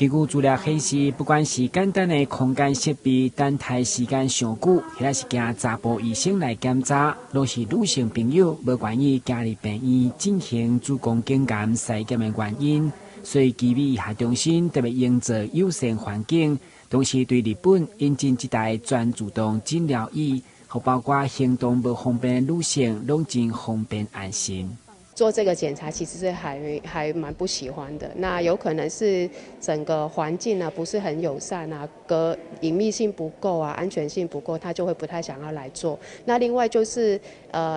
根據資料顯示，不管是簡單的空間設備等待時間上久，抑或是驚查埔醫生來檢查，攏是女性朋友無願意行入病院進行子宮頸癌篩檢的原因。所以，奇美醫學中心特別營造友善環境，同時對日本引進這台全自動診療椅，予包括行動無方便的女性，攏真方便安心。做這個檢查其實是還蠻不喜歡的，那有可能是整個環境呢不是很友善啊，個隱秘性不夠啊，安全性不夠，他就會不太想要來做。那另外就是，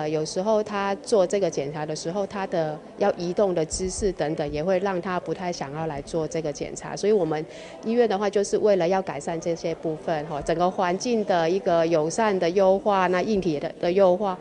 有時候他做這個檢查的時候，他的要移動的姿勢等等，也會讓他不太想要來做這個檢查。所以我們醫院的話，就是為了要改善這些部分，哈，整個環境的一個友善的優化，那硬體的優化，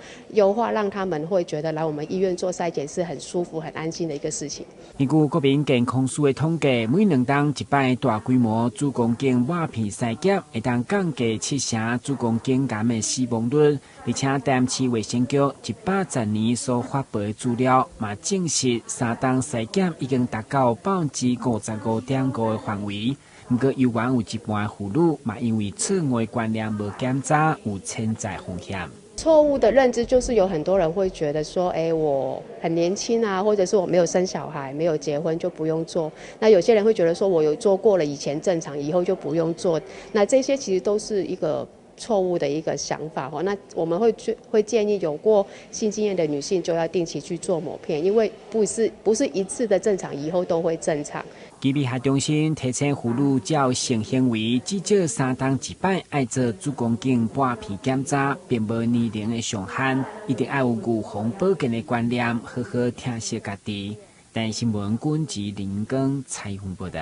讓他們會覺得來我們醫院做篩檢是很舒服、很安心的一個事情。根據國民健康署的統計，每2冬一擺大規模子宮頸抹片篩檢，會當降低七成子宮頸癌的死亡率。而且，台南市衛生局110年所發布的資料，嘛證實三冬篩檢已經達到55.5% 的範圍。毋過，猶原有一半婦女嘛因為錯誤的觀念無檢查，有潛在風險。錯誤的認知就是有很多人會覺得說，哎，我很年輕啊，或者是我沒有生小孩、沒有結婚就不用做。那有些人會覺得說，我有做過了，以前正常，以後就不用做。那這些其實都是一個錯誤的一個想法。那我們會建議有過性經驗的女性就要定期去做抹片，因為不是一次的正常，以後都會正常。奇美醫學中心提醒婦女，只要性行為至少三冬一擺愛做子宮頸抹片檢查，並無年齡的上限，一定愛有預防保健的觀念，好好疼惜家己。台視新聞，軍籍林庚採訪報道。